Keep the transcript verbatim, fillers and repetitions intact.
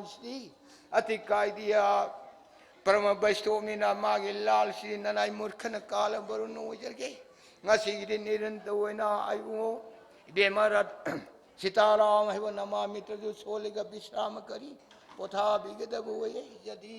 ꯁꯤꯗꯤ ꯑꯇꯤ ꯀꯥꯏꯗꯤꯌꯥ ꯄ꯭ꯔꯃ ꯕꯩꯁꯇꯣꯞꯅꯤꯅ ꯃꯥꯒꯤ ꯂꯥꯜꯁꯤ ꯅꯅꯥꯏ ꯃꯨꯔꯈꯅ ꯀꯥꯂ ꯕꯔꯨꯟ ꯑꯣꯏꯖꯔꯒꯦ꯫ ꯉꯁꯤꯒꯤꯗꯤ ꯅꯤꯔꯟꯗ ꯑꯣꯏꯅ ꯑꯩꯕꯨ ꯏꯕꯦꯝꯃ ꯔꯠ-, ꯁꯤꯇꯥꯔꯥꯝ ꯍꯥꯏꯕ ꯅꯃꯥ ꯃꯤꯇ꯭ꯔꯗꯨ ꯁꯣꯜꯂꯒ ꯕꯤꯁ꯭ꯔꯥꯃ ꯀꯔꯤ ꯄꯣꯊꯥꯕꯤꯒꯗꯕ ꯑꯣꯏꯌꯦ꯫ ꯌꯗꯤ